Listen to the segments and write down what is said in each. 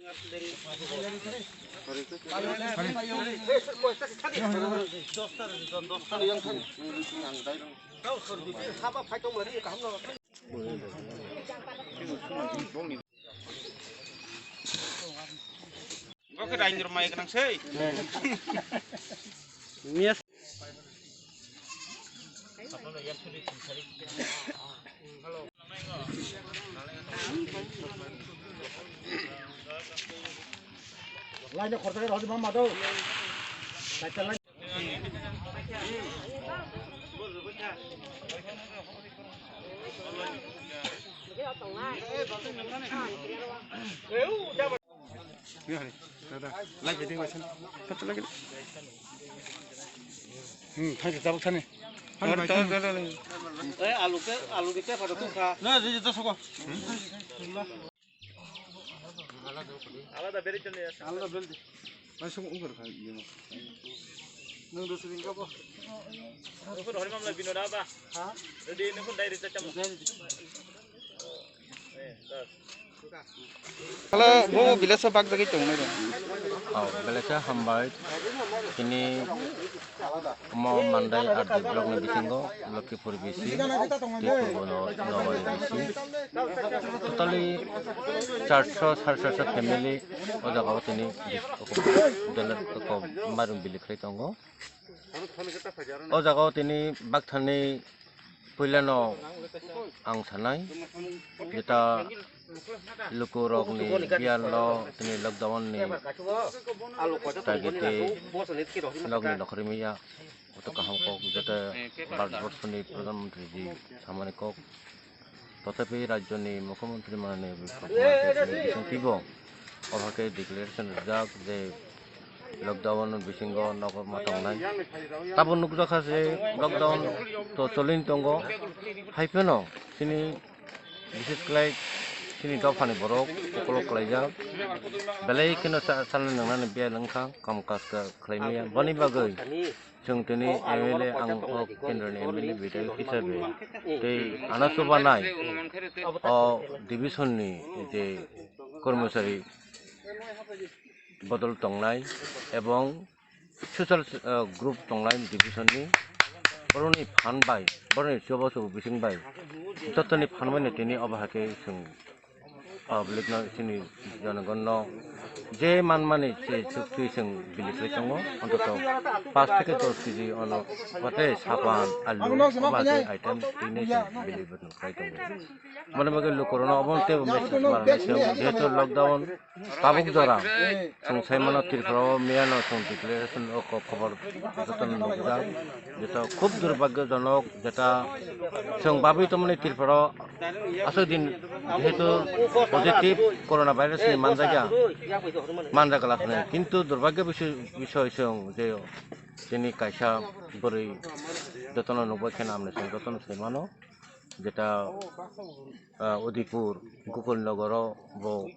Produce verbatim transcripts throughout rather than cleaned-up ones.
Bo khe raini rw mai gwnang sei. Laina khorsa khe rw di mama do. Hmm, thang tabuk thani. Tor, tor, tor, tor. Eh, alu ke, alu ke, pada tu kha. Na, jadi tu soko. Alada beri chale. Alada beri. Mai sung ungkar khai, iya. Nung dosa ringka po. Nung pun hari mamla bino da ba? Ha? Jadi nung pun dari cecam. Dari. Eh, dah. Kala bo village o bak jagwi tongnai rw. Oh, village o hambai. Tini omo Mandai R D block ni bisingo Lokhipur B C, tei purbo no-, Nogari B C. Totally charso, sare charso family o jaga o tini dis-, oko, dole, oko, mairum bili khlai tongo. O jaga o tini bakthani puila no ang sanai, jeta luku rok ni bial no tini lockdown ni tagi tei nok ni nokhorwi maya. Koto kaham kok, jeta Bharat borso ni Pradhan Mantri ji samani kok. Tothapi rajyo ni Mukhyamantri manani Bipul Kumar Deb ni bisingtwi bo obo khe declaration rijak je lockdown bisingo nogo ma tongnai. Tabuk nukjakha je lockdown to cholini tongo, hai phano chini bishesh khlai chini dophani borok ukolok khlaijak, belai kheno sa-, salni nwngnani biyal wngkha, kam kaj kha khlai maya. Boni bagwi chwng tini M L A, ang o kendroni M L A bidhayok hisabe tei ano chubanai o division ni je kormosari bodol tongnai ebong social, eh, group tongnai division ni, boroni phan bai, boroni chubachu bising bai jotoni phan bai no tini obo hai khe chwng public no, chini jonogon no je manmani se chukthwi chwng bili khlai tongo, ontoto paanch theke dos kg ono, watei sapan, alu, obo hai khe item tini chwng bili khlai tongo. Mone bagwi lukurokno obo teibo message manwi chwng, jehetu lockdown tabuk jora chwng sai mano, Tripura o miyano chwng declaration o ko-, khobor jotono nukjak, jeta khub durbhagyojonok, jeta chwng babwi tongmani Tripura o aswk din jehetu positive corona virus ni manjakya, manjak la hwnwi, kintu durbhagyo bisoy, bisoy chwng je chini kaisa bwrwi jotono nukbai khe namni chwng jotono sai mano. Jeta, ah, Udaipur, Gokulnagar o bo,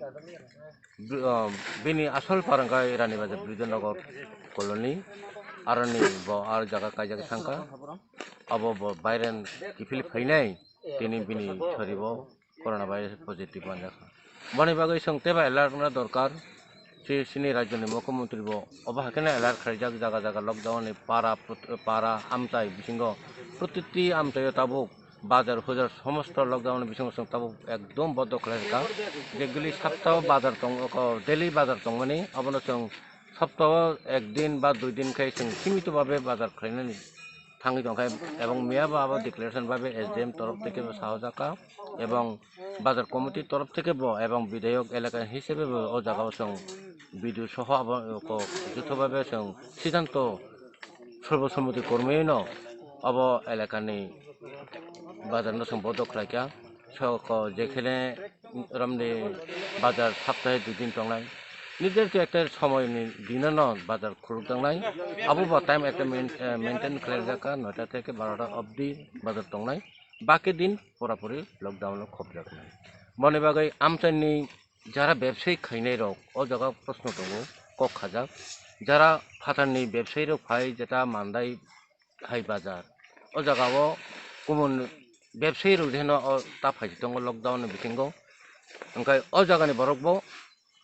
bri-, ah, bini asol parang khe Rani Bazar Bridge Nagar colony, aroni bo ar jaga kaijak thangkha, abo bo bairen kiphil phainai, tini bini sori bo corona virus positive manjakha. Boni bagwi chwng teibo alert wngna dorkar. Chi-, chini rajyoni mukhyamantri bo obo hai kheno alert khlaijak, jaga jaga lockdown ni para, prot-, para amchai bisingo protiti amchaio tabuk bazar hujar somosto lockdown ni bisingo chwng tabuk ekdom bodo khlai rwkha. Je daily saptao bazar tongo, ko daily bazar tongmani, abono chwng saptao ek din ba dui din khe chwng simito babe bazar khlainani thangwi tongkha, ebong miya bo abo declaration babe S D M torof theke bo sahojakha, ebong bazar committee torof theke bo ebong bidhayok elaka hisabe bo o jaga o chwng B D O soho abo kok jotho babe chwng siddhanto sorbo sommoti kormoi no abo elakani bazar no chwng bodo khlaikha. Soko jekhene romni bazar saptahe dui din tongnai, nijor to ekta somoy ni dino no bazar khuluk tongnai, abo bo time ekta main-, eh, maintain khlaijakha, noita theke barota obdi bazar tongnai, baki din purapuri lockdown o khopjaknai. Boni bagwi amchaini jara bebsai khainai rok o jaga proshno tongo, kok khajak. Jara phatarni bebsai rok phai jeta Mandai hai bazar, o jaga o kumun bebsai rok jeno o ta phai tongo lockdown ni bisingo, hwnkhe o jaga ni borok bo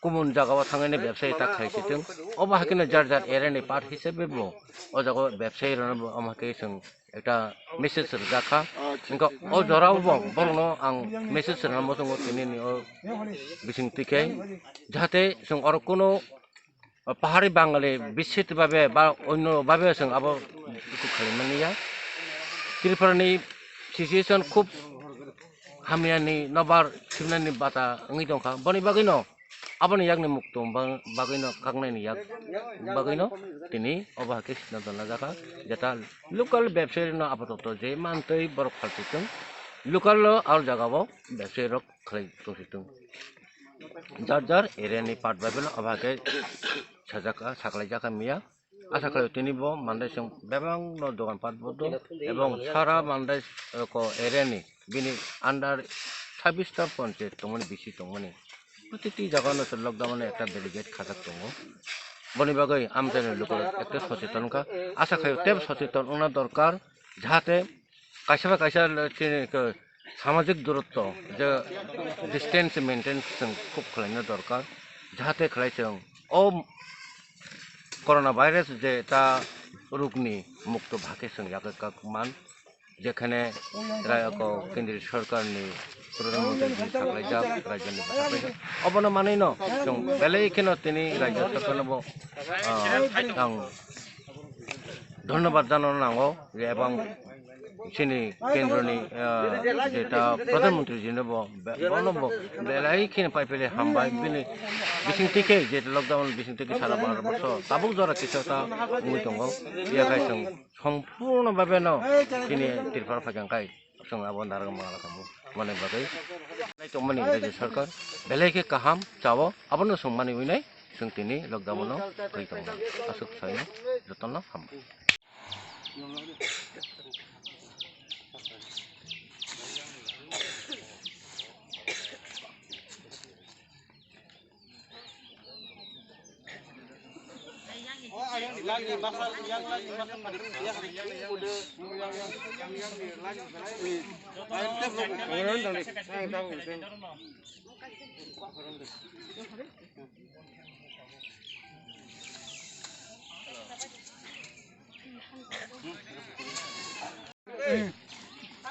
kumun jagao thangwi bebsai ta khlai si thung. Obo hakhe no jar jar area ni part hisabe bo o jagao bebsai rok no bo omo hakhe chwng ekta message rijak kha. Wngkha o jorao bo borokno ang message rwna muchungo tini ni o bising twi khe, jahate chwng oro kuno pahari Bangali bisit babe ba onno babe chwng abo khlaimani ya. Tripura ni situation khub hamyani nobar simnani bata wngwi tongkha. Boni bagwino aboni yakni muktung bang-, bagwino kaknaini yak bagwino tini obo hakhe sina dona jakha, jeta local bebsai no apatot je mantwi borok phaltwi tong, local o al jagao bebsai rok khlai tongsi tong. Jar jar area ni part bai phano obo hakhe sajak kha, saklai jakha miya. Asa khlaio tini bo Mandai song bebak no dogan pat bo do, ebong sara Mandai, eh, ko area ni bini under sabbish ta ponchayat tongmani, bisi tongmani. Protiti jaga no se lockdown ni ekta barricade khajak tongo. Boni bagwi amchaini lukurok ekta socheton wngkha. Asa khlaio tebo socheton wngna dorkar, jahate kaisa bai kaisa le-, chini ke samajik durotto je distance maintain chwng khub khlaina dorkar, jahate khlai chwng o corona virus je ta rukni mukto bhakhe chwng yakhe kak man, jekhane rai-, ko kendriya sarkarni pradhan mantri ji saklaijak, rajyoni bwsa paijak, obono manwino chwng belai kheno tini rajya sarkarno bo, ah, ang dhonnobad janano nango je ebong chini kendroni, ah, jeta pradhan mantri jino bo be-, bono bo belai kheno pai pele hambai bini bising tike je lockdown bising tike sara Bharat borsho tabuk jora kisa ta wngwi tongo. Iya khai chwng sompurno babe no chini Tripura phaikang khai chwng abo narwk mangala kamo mane bagwi nai tongmani rajya sarkar belai khe kaham chao, abono chwng mani winai. Chwng tini lockdown no twi tongo. Aswk saino jotono hambai.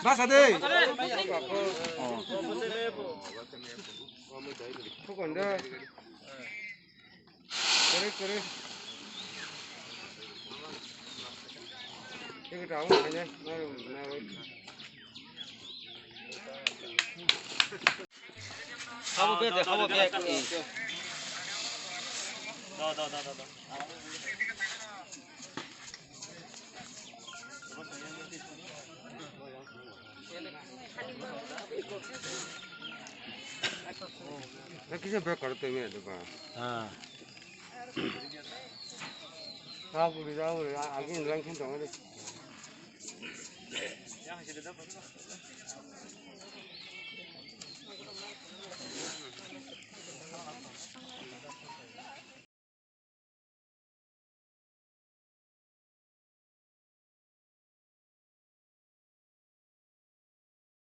Basa de. Thukon de. Kore, kore. Ego tao mane, na, na, na. Habo bag de, habo bag. Da, da, da, da, da. Kisa bag karo twi mene duka. Ha. Raburi, raburi, a-, agin lang khin tong de.